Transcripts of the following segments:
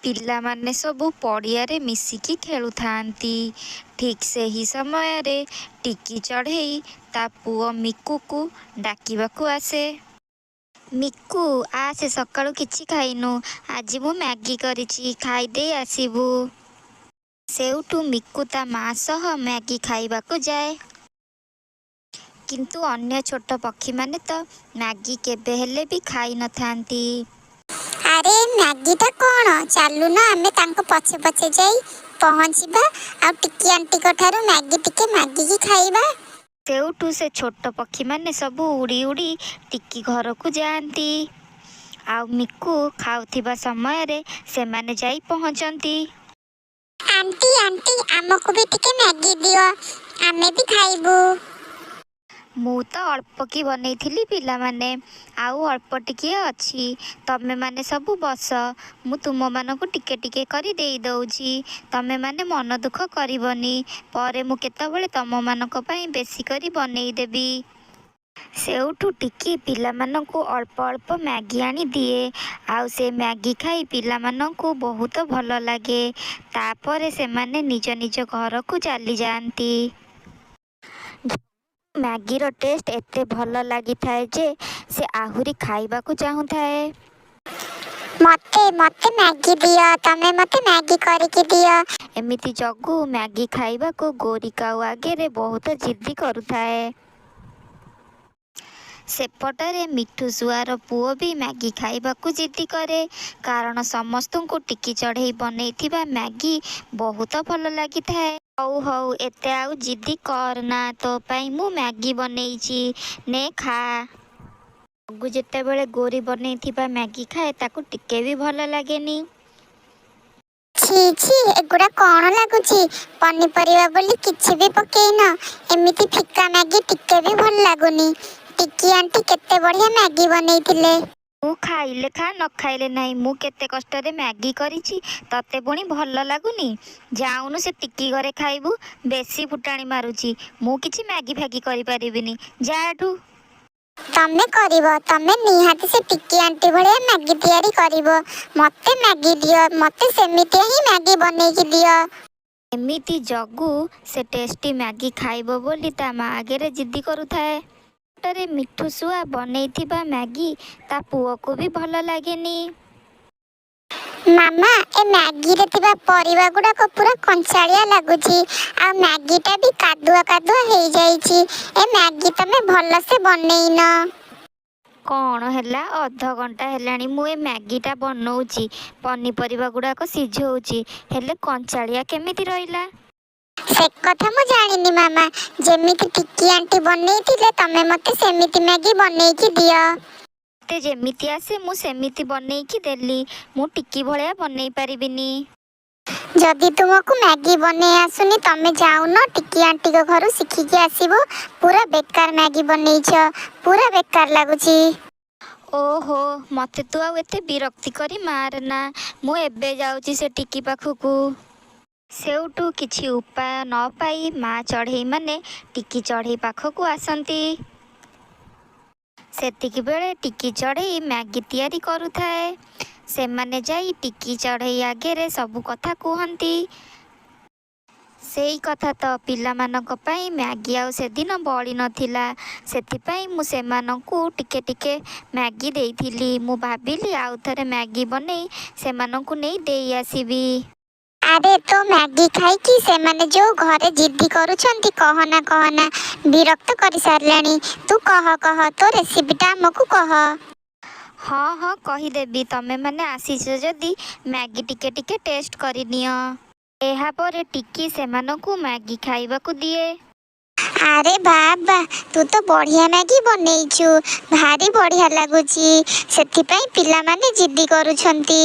ପିଲାମାନେ ସବୁ ପଡ଼ିଆରେ ମିଶିକି ଖେଳୁଥାନ୍ତି। ଠିକ୍ ସେହି ସମୟରେ ଟିକି ଚଢ଼େଇ ତା' ପୁଅ ମିକୁକୁ ଡାକିବାକୁ ଆସେ। ମିକୁ, ଆସେ, ସକାଳୁ କିଛି ଖାଇନୁ। ଆଜି ମୁଁ ମ୍ୟାଗି କରିଛି, ଖାଇଦେଇ ଆସିବୁ। ସେଇଠୁ ମିକୁ ତା' ମା' ସହ ମ୍ୟାଗି ଖାଇବାକୁ ଯାଏ। କିନ୍ତୁ ଅନ୍ୟ ଛୋଟ ପକ୍ଷୀମାନେ ତ ମ୍ୟାଗି କେବେ ହେଲେ ବି ଖାଇ ନଥାନ୍ତି। ଆରେ, ମ୍ୟାଗିଟା କ'ଣ? ଚାଲୁନ, ଆମେ ତାଙ୍କ ପଛେ ପଛେ ଯାଇ ପହଞ୍ଚିବା ଆଉ ଟିକି ଆଣ୍ଟିଙ୍କ ଠାରୁ ମ୍ୟାଗି ଟିକେ ମାଗିକି ଖାଇବା। ସେଇଠୁ ସେ ଛୋଟ ପକ୍ଷୀମାନେ ସବୁ ଉଡ଼ି ଉଡ଼ି ଟିକି ଘରକୁ ଯାଆନ୍ତି। ଆଉ ମିକୁ ଖାଉଥିବା ସମୟରେ ସେମାନେ ଯାଇ ପହଞ୍ଚନ୍ତି। ଆଣ୍ଟି, ଆଣ୍ଟି, ଆମକୁ ବି ଟିକେ ମ୍ୟାଗି ଦିଅ, ଆମେ ବି ଖାଇବୁ। ମୁଁ ତ ଅଳ୍ପକି ବନେଇଥିଲି ପିଲାମାନେ, ଆଉ ଅଳ୍ପ ଟିକିଏ ଅଛି। ତମେମାନେ ସବୁ ବସ, ମୁଁ ତୁମମାନଙ୍କୁ ଟିକେ ଟିକେ କରି ଦେଇଦେଉଛି। ତମେମାନେ ମନ ଦୁଃଖ କରିବନି। ପରେ ମୁଁ କେତେବେଳେ ତମମାନଙ୍କ ପାଇଁ ବେଶୀ କରି ବନେଇଦେବି। ସେଇଠୁ ଟିକି ପିଲାମାନଙ୍କୁ ଅଳ୍ପ ଅଳ୍ପ ମ୍ୟାଗି ଆଣି ଦିଏ। ଆଉ ସେ ମ୍ୟାଗି ଖାଇ ପିଲାମାନଙ୍କୁ ବହୁତ ଭଲ ଲାଗେ। ତା'ପରେ ସେମାନେ ନିଜ ନିଜ ଘରକୁ ଚାଲିଯାଆନ୍ତି। ମ୍ୟାଗିର ଟେଷ୍ଟ ଏତେ ଭଲ ଲାଗିଥାଏ ଯେ ସେ ଆହୁରି ଖାଇବାକୁ ଚାହୁଁଥାଏ। ମତେ ମତେ ମ୍ୟାଗି ଦିଅ, ତମେ ମତେ ମ୍ୟାଗି କରିକି ଦିଅ। ଏମିତି ଜଗୁ ମ୍ୟାଗି ଖାଇବାକୁ ଗୋରି କାଉ ଆଗରେ ବହୁତ ଜିଦ୍ଦି କରୁଥାଏ। ସେପଟରେ ମିଠୁ ଶୁଆର ପୁଅ ବି ମ୍ୟାଗି ଖାଇବାକୁ ଜିଦ୍ଦି କରେ। କାରଣ ସମସ୍ତଙ୍କୁ ଟିକି ଚଢ଼େଇ ବନେଇଥିବା ମ୍ୟାଗି ବହୁତ ଭଲ ଲାଗିଥାଏ। ହଉ ହଉ, ଏତେ ଆଉ ଜିଦ୍ଦି କରନା, ତୋ ପାଇଁ ମୁଁ ମ୍ୟାଗି ବନେଇଛି, ନେ ଖା। ଜଗୁ ଯେତେବେଳେ ଗୋରି ବନେଇଥିବା ମ୍ୟାଗି ଖାଏ, ତାକୁ ଟିକେ ବି ଭଲ ଲାଗେନି। ଛି ଛି, ଏଗୁଡ଼ା କ'ଣ ଲାଗୁଛି? ପନିପରିବା ବୋଲି କିଛି ବି ପକେଇନ। ଏମିତି ଫିକା ମ୍ୟାଗି ଟିକେ ବି ଭଲ ଲାଗୁନି। ଟିକି ଆଣ୍ଟି କେତେ ବଢ଼ିଆ ମ୍ୟାଗି ବନେଇଥିଲେ। ତୁ ଖାଇଲେ ଖା, ନ ଖାଇଲେ ନାହିଁ। ମୁଁ କେତେ କଷ୍ଟରେ ମ୍ୟାଗି କରିଛି, ତତେ ପୁଣି ଭଲ ଲାଗୁନି? ଯାଉନୁ, ସେ ଟିକି ଘରେ ଖାଇବୁ। ବେଶୀ ଫୁଟାଣି ମାରୁଛି। ମୁଁ କିଛି ମ୍ୟାଗି ଫ୍ୟାଗି କରିପାରିବିନି, ଯା ଏଠୁ। ତମେ କରିବ, ତମେ ନିହାତି ସେ ଟିକି ଆଣ୍ଟି ଭଳିଆ ମ୍ୟାଗି ତିଆରି କରିବ। ମତେ ମ୍ୟାଗି ଦିଅ, ମତେ ସେମିତିଆ ହିଁ ମ୍ୟାଗି ବନେଇକି ଦିଅ। ଏମିତି ଜଗୁ ସେ ଟେଷ୍ଟି ମ୍ୟାଗି ଖାଇବ ବୋଲି ତା ମା ଆଗରେ ଜିଦ୍ଦି କରୁଥାଏ। ସେପଟରେ ମିଠୁ ଶୁଆ ବନେଇଥିବା ମ୍ୟାଗି ତା ପୁଅକୁ ବି ଭଲ ଲାଗେନି। ମାମା, ଏ ମ୍ୟାଗିରେ ଥିବା ପରିବା ଗୁଡ଼ାକ ପୁରା କଞ୍ଚାଳିଆ ଲାଗୁଛି ଆଉ ମ୍ୟାଗିଟା ବି କାଦୁଆ କାଦୁଆ ହେଇଯାଇଛି। ଏ ମ୍ୟାଗି ତମେ ଭଲସେ ବନେଇନ। କ'ଣ ହେଲା? ଅଧଘଣ୍ଟା ହେଲାଣି ମୁଁ ଏ ମ୍ୟାଗିଟା ବନଉଛି, ପନିପରିବା ଗୁଡ଼ାକ ସିଝଉଛି, ହେଲେ କଞ୍ଚାଳିଆ କେମିତି ରହିଲା? ସେ କଥା ମୁଁ ଜାଣିନି ମାମା, ଯେମିତି ଟିକି ଆଣ୍ଟି ବନେଇଥିଲେ, ତମେ ମତେ ସେମିତି ମ୍ୟାଗି ବନେଇକି ଦିଅ। ମତେ ଯେମିତି ଆସେ ମୁଁ ସେମିତି ବନେଇକି ଦେଲି। ମୁଁ ଟିକି ଭଳିଆ ବନେଇ ପାରିବିନି। ଯଦି ତୁମକୁ ମ୍ୟାଗି ବନେଇ ଆସୁନି, ତମେ ଯାଉନ ଟିକି ଆଣ୍ଟିଙ୍କ ଘରୁ ଶିଖିକି ଆସିବ। ପୁରା ବେକାର ମ୍ୟାଗି ବନେଇଛ, ପୁରା ବେକାର ଲାଗୁଛି। ଓହୋ, ମତେ ତୁ ଆଉ ଏତେ ବିରକ୍ତି କରି ମାରେନା। ମୁଁ ଏବେ ଯାଉଛି ସେ ଟିକି ପାଖକୁ। ସେଇଠୁ କିଛି ଉପାୟ ନ ପାଇ ମା ଚଢ଼େଇମାନେ ଟିକି ଚଢ଼େଇ ପାଖକୁ ଆସନ୍ତି। ସେତିକି ବେଳେ ଟିକି ଚଢ଼େଇ ମ୍ୟାଗି ତିଆରି କରୁଥାଏ। ସେମାନେ ଯାଇ ଟିକି ଚଢ଼େଇ ଆଗରେ ସବୁ କଥା କୁହନ୍ତି। ସେଇ କଥା ତ, ପିଲାମାନଙ୍କ ପାଇଁ ମ୍ୟାଗି ଆଉ ସେଦିନ ବଳି ନଥିଲା। ସେଥିପାଇଁ ମୁଁ ସେମାନଙ୍କୁ ଟିକେ ଟିକେ ମ୍ୟାଗି ଦେଇଥିଲି। ମୁଁ ଭାବିଲି ଆଉ ଥରେ ମ୍ୟାଗି ବନେଇ ସେମାନଙ୍କୁ ନେଇ ଦେଇ ଆସିବି। ଆରେ, ତୋ ମ୍ୟାଗି ଖାଇକି ସେମାନେ ଯୋଉ ଘରେ ଜିଦ୍ଦି କରୁଛନ୍ତି, କହନା କହନା, ବିରକ୍ତ କରିସାରିଲେଣି। ତୁ କହ କହ, ତୋ ରେସିପିଟା ଆମକୁ କହ। ହଁ ହଁ, କହିଦେବି। ତମେମାନେ ଆସିଛ ଯଦି ମ୍ୟାଗି ଟିକେ ଟିକେ ଟେଷ୍ଟ କରିନିଅ। ଏହାପରେ ଟିକି ସେମାନଙ୍କୁ ମ୍ୟାଗି ଖାଇବାକୁ ଦିଏ। ଆରେ ବାବା, ତୁ ତ ବଢ଼ିଆ ମ୍ୟାଗି ବନେଇଛୁ, ଭାରି ବଢ଼ିଆ ଲାଗୁଛି। ସେଥିପାଇଁ ପିଲାମାନେ ଜିଦ୍ଦି କରୁଛନ୍ତି।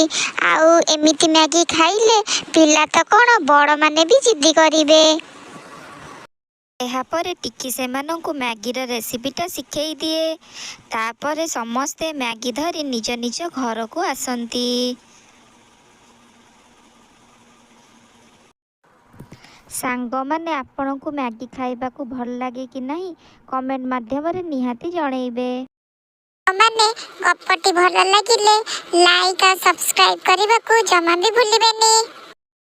ଆଉ ଏମିତି ମ୍ୟାଗି ଖାଇଲେ ପିଲା ତ କ'ଣ, ବଡ଼ମାନେ ବି ଜିଦ୍ଦି କରିବେ। ଏହାପରେ ଟିକି ସେମାନଙ୍କୁ ମ୍ୟାଗିର ରେସିପିଟା ଶିଖେଇ ଦିଏ। ତା'ପରେ ସମସ୍ତେ ମ୍ୟାଗି ଧରି ନିଜ ନିଜ ଘରକୁ ଆସନ୍ତି। ସାଙ୍ଗମାନେ, ଆପଣଙ୍କୁ ମ୍ୟାଗି ଖାଇବାକୁ ଭଲ ଲାଗେ କି ନାହିଁ, କମେଣ୍ଟ ମାଧ୍ୟମରେ ନିହାତି ଜଣେଇବେ। ସାଙ୍ଗମାନେ, ଗପଟି ଭଲ ଲାଗିଲେ ଲାଇକ୍ ଆଉ ସବସ୍କ୍ରାଇବ୍ କରିବାକୁ ଜମା ବି ଭୁଲିବେନି।